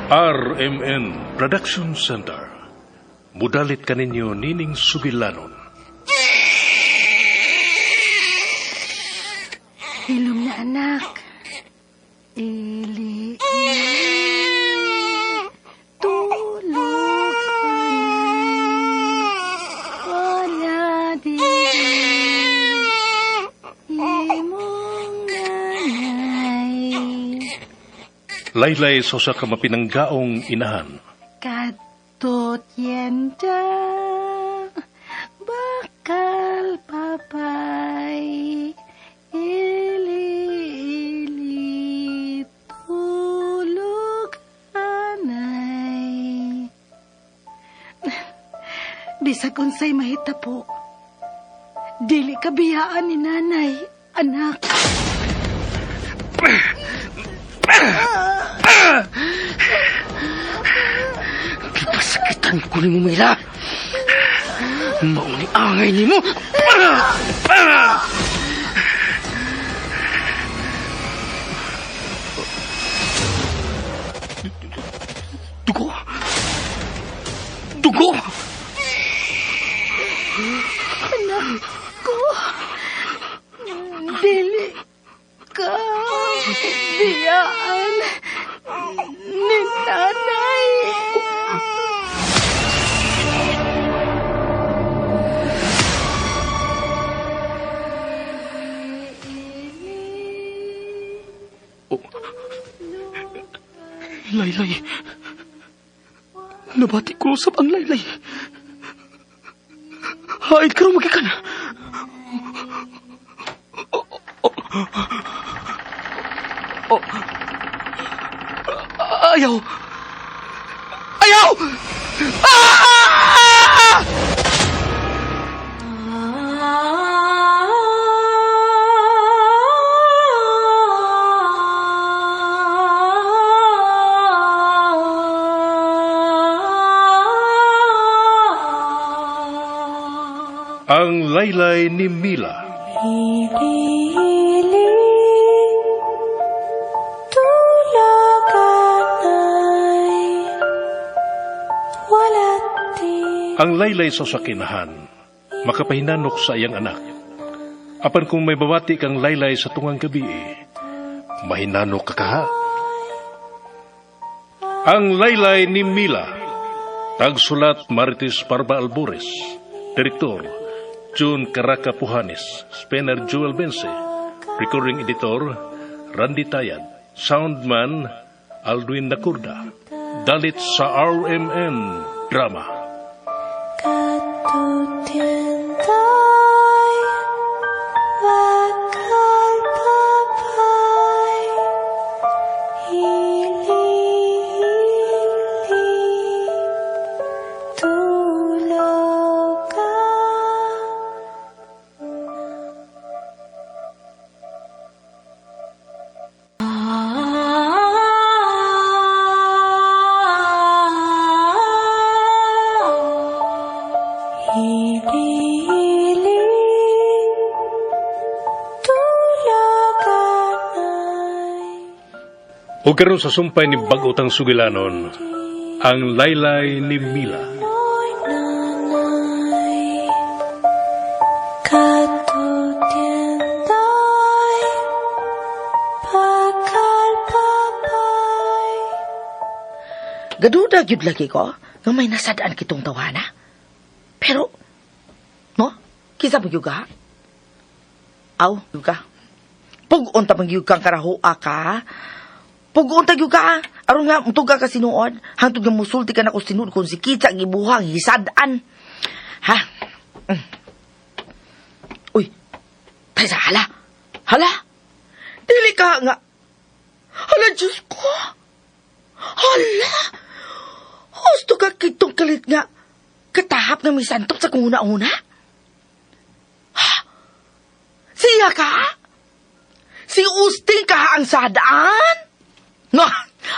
RMN Production Center. Mudalit kaninyo nining sugilanon. Hilom na, anak. Ili, ili, tulog anay. Wala di imong nanay. Laylay sa usa ka mapinanggaong inahan. Kadtot yenda, bakal papay, ili, ili, tulog anay. Bisag unsay mahitapo, dili ka biyaan ni nanay, anak. Gipasakitan ko ni mo, Mila. Mauni angay ni mo. Dugo. Dugo. Anak ko, dili ka biyaan ni nanay. Oh. Laylay. Nabati ko usab ang laylay. Haid karon magikan. Oh, oh, oh. Ayaw. Ayaw! Ah! Ang Laylay ni Mila. Ili, tulog anay, wala di. Ang laylay sa sakinahan, makapahinanok sa iyang anak. Apan kung may babati kang laylay sa tungang gabi, mahinanok ka kaha. Ang Laylay ni Mila. Tagsulat Marites Parba Albores. Direktor June Caraca Puhanes. Spenner Joel Bense. Recording Editor Randy Tayad. Soundman Aldwin Nakurda. Dalit sa RMN Drama. Katutientay, bakal papay, ili, ili, tulog ka. Ili, ili, tulog anay. O karon sa sumpay ni bag-o tang sugilanon, ang Laylay ni Mila. Oy, nanay, katutientay, bakal papay. Gaduda gyud lagi ko nga may nasadaan kitong tawana. Pero no, kinsa man gyud ka? Aw, gyud ka. Pug-on ta man gyud kang karahoa ka. Pug-on ta gyud ka. Aron nga mutuga ka sinuod, hangtod nga musulti ka nako sinuod kung si Kitsa ang ibuhang hisad-an. Ha? Uy, tay sa hala. Hala. Dili ka nga. Hala, Diyos ko. Hala! Husto ka kitong kalit nga. Katahap nga may santop sa kung una-una? Ha? Siya ka? Si Usting ka ang sadaan? Nga,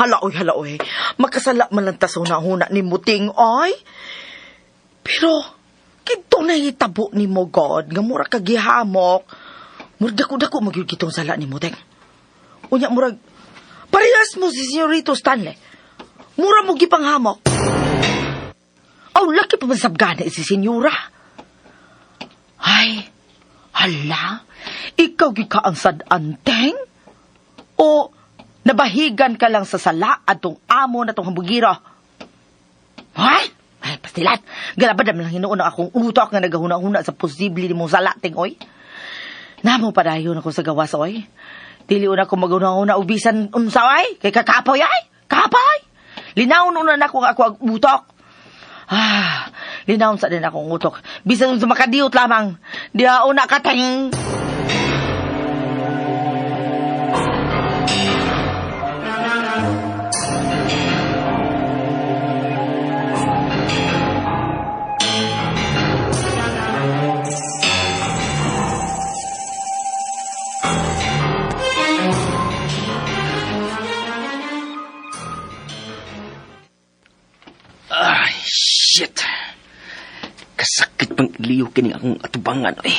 hala oy, hala oy. Makasala man lang ta sa una-una ni Muting, oy. Pero, kito na hitabo ni mo, God, nga mura ka gihamok. Murag dako-dako magyud kitong sala ni Muting. Unya, murag, parehas mo si Senyorito Stanley. Mura mo gipanghamok. Aw, laki pa man sabgana si senyora. Ay, hala, ikaw gyud ka ang sad-anteng? O nabahigan ka lang sa sala atong amo na tong hambugira? Ay, ay, pastilan. Galabad naman lang hinuon ang akong utok nga nagahuna-huna sa posible ni mong sala, ting, oy. Namo padayon ako sa gawas, oy. Dili una ko maghuna-huna og bisan unsa, oy. Kay kakapoy, ay. Kapoy! Linawon una na ako ang ako ang utok. Ah, linawon sa din akong utok. Bisan unsa makadiyot lamang. Diha una ka, ting. Ay, shit. Kasakit pang iliyo kining akong atubangan, ay.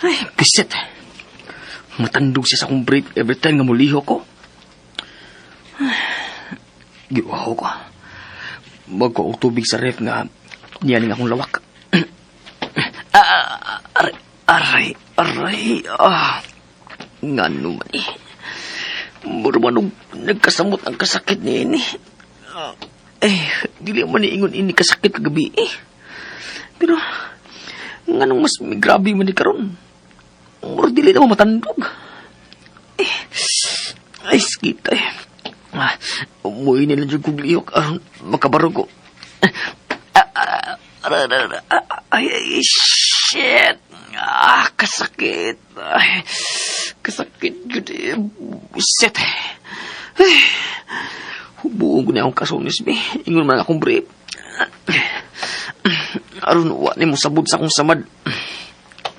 Ay, bisit. Matandog siya sa akong brief every time nga muliho ko. Ay, giwaho ko. Bago og tubig sa ref nga niya ning akong lawak. Ah, aray, aray, aray. Ah, ngano man eh. Mura man og nagkasamot ang kasakit ni ini. Eh, dili man niingon ini kasakit kagabi eh. Pero, nganong mas may grabe man ni karon? Mura dili na mo matandog. Eh, ay, sakit eh. Ah, umuwi nila dyan kong lihok aron makabarog ko. Ah, ah, aray, aray, aray, ay, ay, shit! Ah, kasakit. Ay, kasakit yun eh. Shit. Ay, hubuon ko na akong kasunis, be. Ingon man akong brief. Aron, wa ni mo sabod sa akong samad.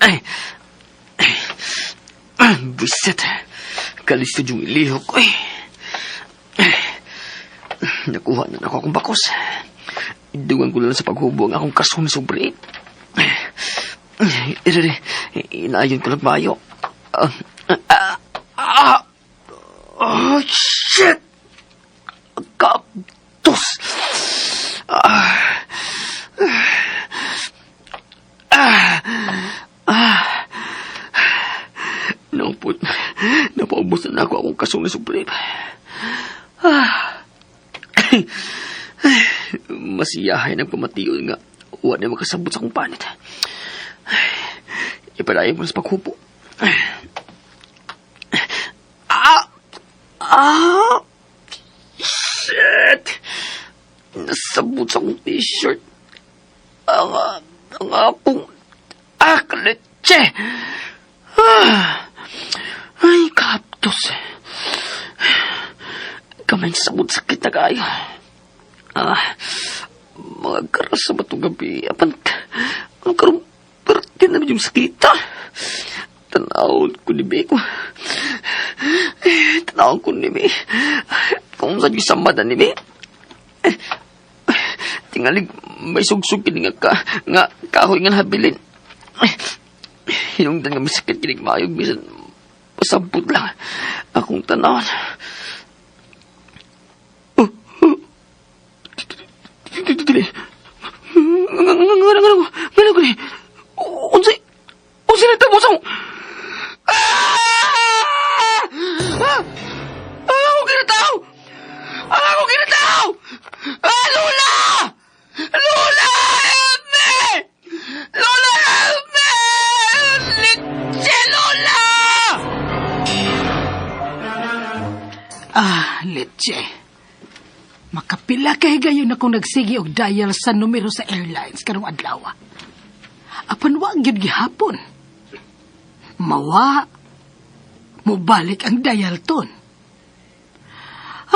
Ay, ay, bisit. Kalisto yung ilihok ko, eh. Nakuha na ako akong bakos. Idugan ko lang sa paghubo ang akong kasunis sa brief. Inaayon ko lang mayo. Ah, ah, ah, oh, shit! Kaptos! Ah, ah, ah. Naupot, napaubos na ako akong kasunis sa brief. Ah. Masiyahay ng pamation nga. Wa na makasabot sa akong panit. Ipadayon mo sa paghupo. Ah! Ah! Shit! Nasabot sa akong t-shirt. Ang akong... Ah, kalitse! Ah! Ay, kaptos. Kamay sabot sakit na kayo. Ah, mga karas sa batong gabi. Apan, ang karong perti na yung sakita. Tanawon ko ni Beko. Eh, tanawon ko ni Be. Kung sa Diyos samad ni Be. Eh, tingalig, may sugsug kini nga, ka, nga kahoy nga habilin. Eh, hinungdan nga may sakit kinig maayog bisan pasabot lang akong tanawon. Oh, oh. Dili. Nga nga nga nga nga nga unsay unsay nagtabo sa akong- Ah! Ah! Ang akong kinatao! Ang akong kinatao! Ah, Lola! Lola, help me! Lola, help me! Litse, Lola! Ah, leche. Makapila kay gayon akong nagsigi og dial sa numero sa airlines karong adlaw. Apan wa gyud gihapon. Mawa mobalik ang dial tone.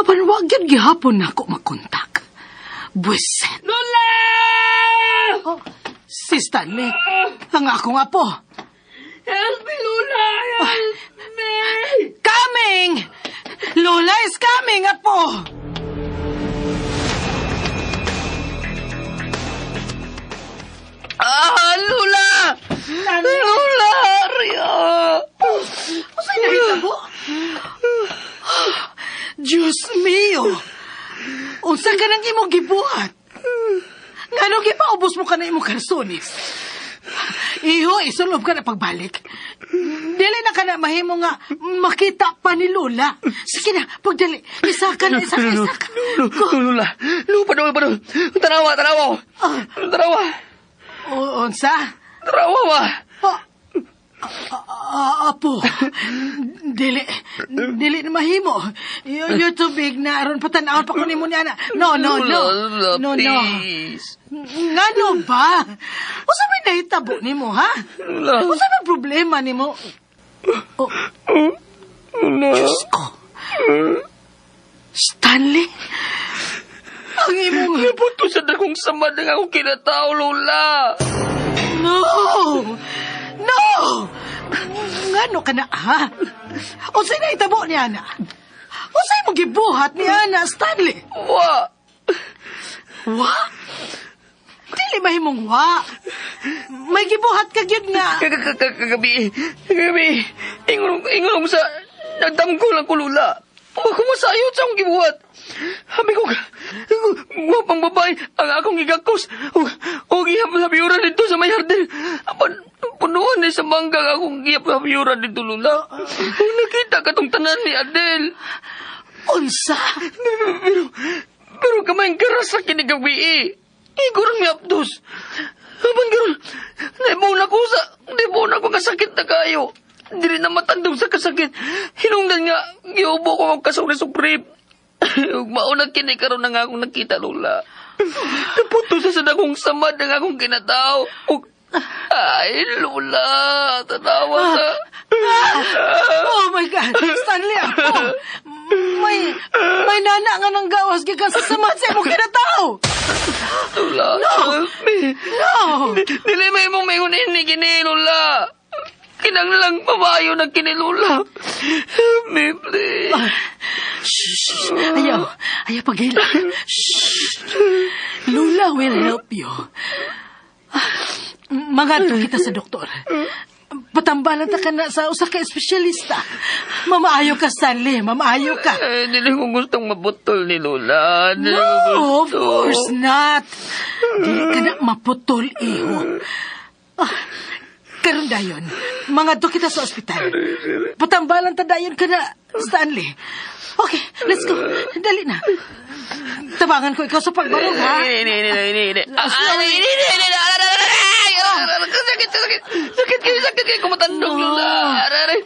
Apan wa gyud gihapon nako makontak. Bwiset. Lola! Oh, si Stanley, ang akong apo. Help me, Lola! Help me! Coming! Lola is coming, apo! Ah, Lola! Lola! Ria! Unsay nahitabo? Diyos mio! Unsa ka nang imong gibuhat? Ngano gipaubos mo ka na imong karsonis? Iho, isulob ka na pagbalik. Dili na ka na mahimo nga makita pa ni Lola. Sige na, pagdali. Isa ka na, isa ka, isa ka. Lola, Lola, padol, padol. Tanawa, tanawa. Ah. Tanawa. O, unsa? Tanawa ba? Ah, ah, apo, dili, dili na mahimo. You're too big na aron patanawon pa ko nimo ni ana. No, no, no. Lola, No, no. please. Ngano ba? Unsa may nahitabo nimo, ha? Lola. Unsa may problema nimo? Oh, Lola. Diyos ko. Stanley? Ang imong... Naputo sa dagong samad ang akong kinatao, Lola. No! No! Ngano ka na, ha? Unsay nahitabo ni Ana? Unsay mo gibuhat ni Ana, Stanley? Wa. Wa? Dili mahimong wa. May gibuhat ka gyud nga. Kagabi, kagabi, ingon sa, nagdamgo lang ko, Lola. Wa ko masayot sa akong gibuhat. Habi ko, gwapang babae, ang akong gigakos. O gihap-habiyuran dito sa may hardin. Apan, punuan ni sa mangga ang akong gihap-habiyuran dito, Lola. O nakita ka tong tanan ni Adel. Unsa? Pero kamay garas sa kinigabi eh. Igor ang miapdos. Apan karon, naibaw na ko kasakit na kayo. Dili na matandog sa kasakit. Hinungdan nga, giubo ko ang kasong ni Supreme. Ug mao na kini karon na nga akong nakita, Lola. Naputo sa akong samad ang akong kinatao. Ug, ay, Lola, tanawa sa... Oh my God! Stanley, ako! May nana nga nang gawas gikan sa samad sa imong kinatao! Lola, No! help me. No! Dili may mong maingon ini kini, Lola. Kinanglang pabayo na kini, Lola. Help me, please. Shh, shh. Ayaw, ayaw paghila. Shh. Lola will help you. Mangadto kita sa doktor. Patambalan ta ka na sa usa ka espesyalista. Mamaayo ka, Stanley. Mamaayo ka. Eh, dili ko gustong maputol ni Lola. Dili ko No, of gusto. course not. Dili ka na maputol, iho. Ah, karon dayon, mangadto kita sa ospital. Patambalan ta dayon ka na, Stanley. Okay, let's go. Dali na. Tabangan ko ikaw sa pagbarog, ha? Ini, ini, ini, ini, ini. Ah, ah, ini, ini, ini, ini, aray, aray, aray, aray, aray, sakit, sakit, sakit kayo, sakit kayo, kumatandog, Lola. Aray, aray.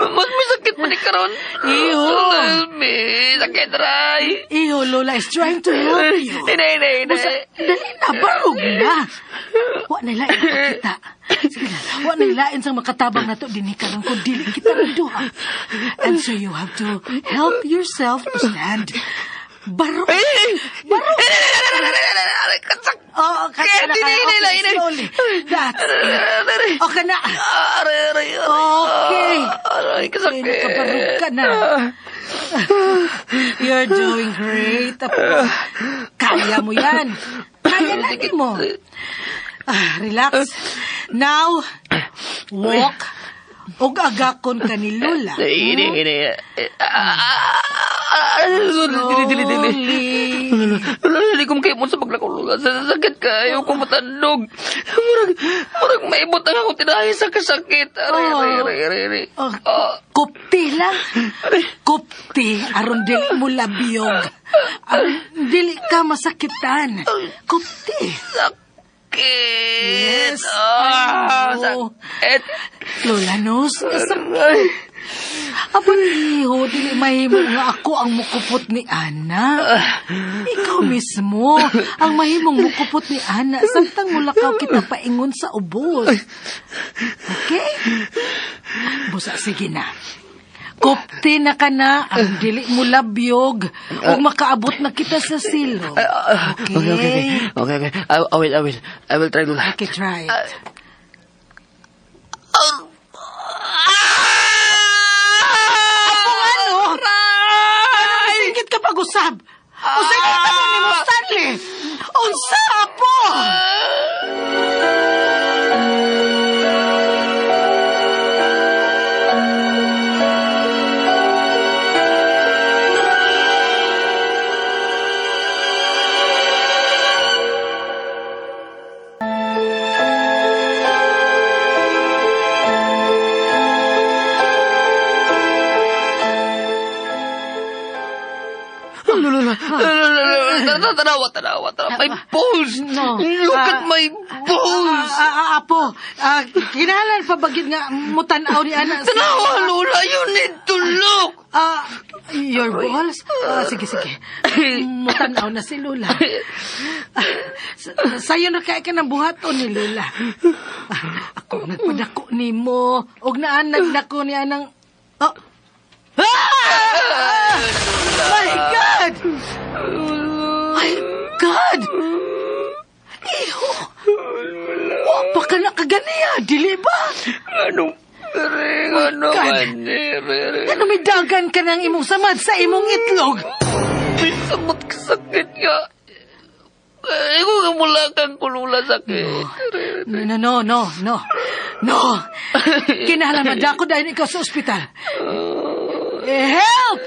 Mas may sakit pa ni karon. Iho. Help me, sakit, aray. Iho, Lola is trying to help you. Ini, ini, ini. Busa, dali na, barog na. Wa na lain makakita. Sige na, wa na lain sang makatabang nato dinhi karon kung dili kita rin duha. And so you have to help yourself to stand. Barog. Barog. Oo, kaya na kaya. Okay, slowly. That's it. Okay na. Aray, aray, aray. Okay. Aray, kasakit. Okay, nakabarog ka na. You're doing great. Apo. Kaya mo yan. Kaya lagi mo. Ah, relax. Now, walk. Og agakon ka ni Lola. Ini, ini. Ah, dili, dili, dili. Slowly. Lola, dili ko makahimo sa paglakaw, Lola. Sakit kayo, ko matandog. Murag maibot ang akong tinahi sa kasakit. Aray, aray, aray, aray, aray. Oh, Ah, kupti lang. Kupti, aron dili mo labiyog. Aron dili ka masakitan. Kupti. Sakit. Yes, Ah, I know. sakit. Lola knows nga sakit. Aray. Apan iho, dili mahimo nga ako ang mukupot ni Ana. Ikaw mismo ang mahimong mukupot ni Ana. Samtang mulakaw kita paingon sa ubos. Okay? Busa, sige na. Kupti na ka na, ang dili mo labyog, ug makaabot na kita sa silo. Okay, okay, okay. Okay, okay. I will. I will try, Lola. Okay, try it. Apo ano? Ano singkit ka pag-usab? Unsay nahitabo nimo, Stanley? Unsa, apo? Lola, Lola, tanawa, tanawa, tanawa. My balls! No. Look at my balls! Apo, kinahanglan pa ba gyud nga mutan-aw ni ana? Tanawa, Lola! You need to look! Your balls? Sige, sige. Mutanaw na si Lola. Sayo na kay ka ng buhaton ni Lola. Ako nagpadako nimo. Og naan nagdako ni anang. Oh. Ah! My God! My God! Iho! Wa pa ka na kaganiya, dili ba? Anong Ring, ano God. man, eh, Ano may dagan ka ng imong samad sa imong itlog? May samot kasakit nga. Eh, kung mulakan ko, Lola, sakit. No, no, no, no, no. No! Kinahanglan madako dahil ikaw sa ospital. Eh, help!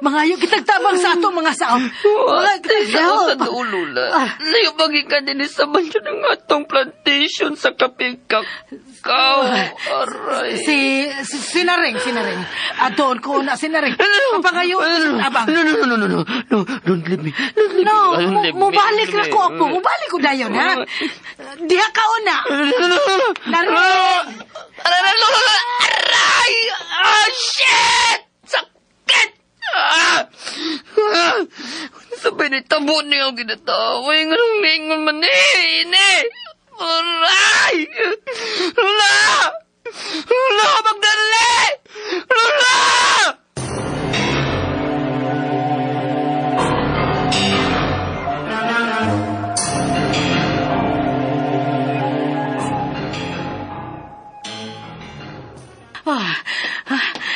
Mangayo kitag tabang sa ato mga saop. Mga Sa help! sa Lola. Layo bagay ka din sa bansyo ng atong plantation sa kapig kakao. Aray. Si Sinaring, Sinaring. Doon ko na Sinaring. Pangayo, abang. No, no, no, no, no, no, no, don't leave me. Don't leave No, me. Don't leave me. mubalik na ko, apo. Mubalik ko dayon, ha? Diha ka una. No, no, no, no. Naring! Aray, aray, Lola, aray! Ah, shit! Sakit! Ah! Ah! Sabay ni tabo niya ang ginatawa. Yung anong lingon man eh, ini! Aray! Lola! Lola, magdali! Lola!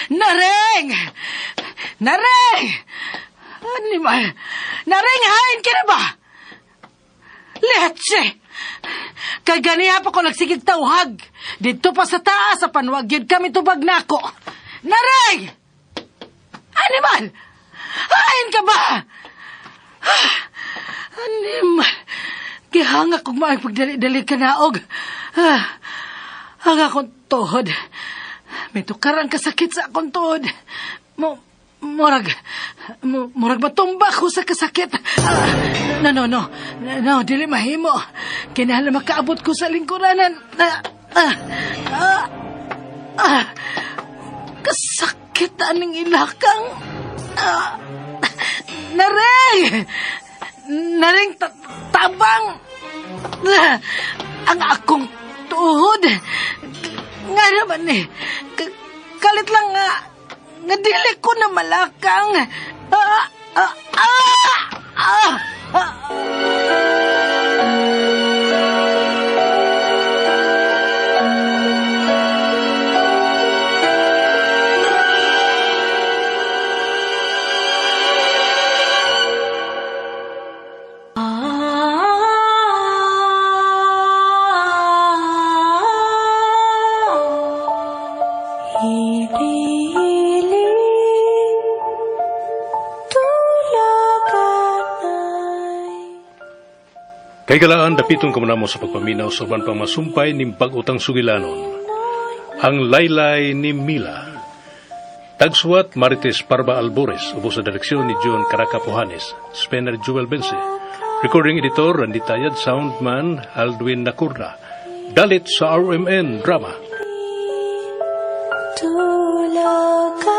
Nareng! Nareng! Animal! Nareng, hain ka na ba? Leche! Kay ganiha pa ko nagsigig tawhag. Dito pa sa taas, sa panwag yun kami tubag nako. Nareng! Animal! Hain ka ba? Animal! Gihanga kong maay pagdali-dali ka naog. Ang akong tuhod. May tukar ang kasakit sa akong tuhod. Murag matumba ko sa kasakit. No, no, no. No, dili mahimo. Kinahanglan makaabot ko sa lingkuranan. Kasakit aning ilakang. Nareng! Nareng tabang! Ang akong tuhod. Nga naman eh. Kalit lang nga. Nga dili ko na malakang. Hili-hili, tulaganay. Kay galaan dapiton ka mo sa pagpaminaw sa uban pang masumpay ning bag-utang sugilanon. Ang Laylay ni Mila. Tagsuwat Marites Parba Albores, ubos sa direksyon ni John Caracapuhanes, Spencer Jewel Bense. Recording editor Randy Tayad, soundman Aldwin Nakurna. Dalit sa RMN Drama. Tulaganay.